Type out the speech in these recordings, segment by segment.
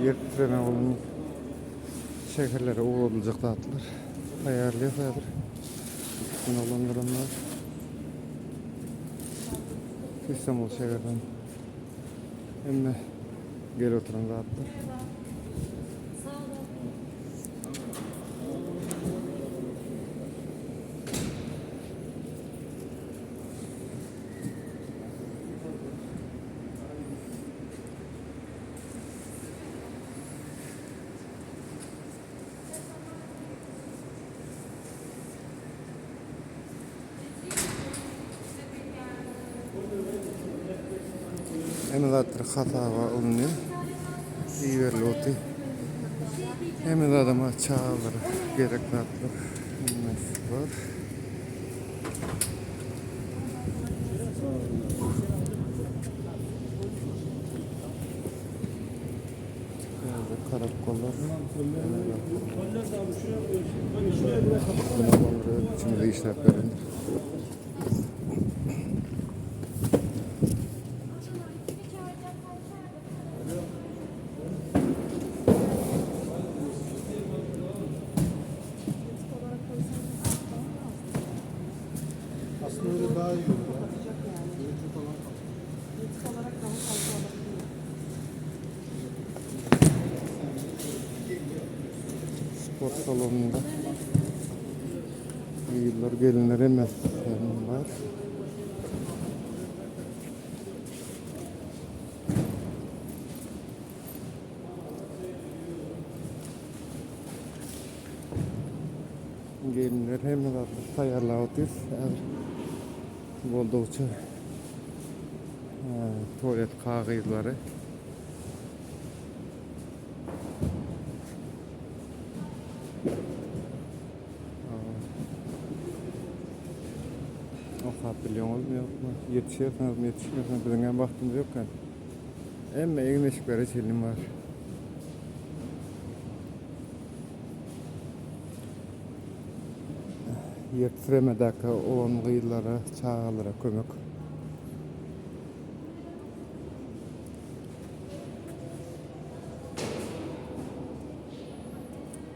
Ýer titreme bolan şäherlere ugradyljak zatlar taýýarlaýar häzir. Türkmen oglanlaram bar. Istanbul şäherinden hemme gelip oturan zatlar. Hemme zatlar hasaba alyndy. Iberilip oty. Hemme zadama çagalara gerek zatlar hemmesi bar. Täze karakollar. Öz içimizde işläp beren. Aslında öyle daha iyi olur. Kapatacak yani. Çok alan kaldı. Yetik olarak daha fazla olabilir. Spor salonunda yıllar gelinlere mesleğim var. Gelinler hemme zatlar taýýarlap otyr. Häzir boldugyça tualet kagyzlary. Okap bilýäňizmi ýokmy? Ýetişersiňizmi, ýetişmersiňizmi? Biziň hem wagtymyz ýok eken. Hemme egin-eşiklere çenli bar. Ýer titremedäki oglan gyzlara, çagalara kömek.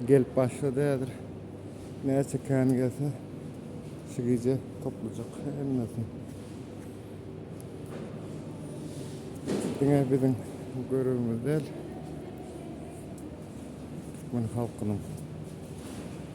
Gelip başlady häzir. Näçe kän gelse şu gije toplajak hemmesini. Diňe biziň görevimiz däl. Türkmen halkynyň.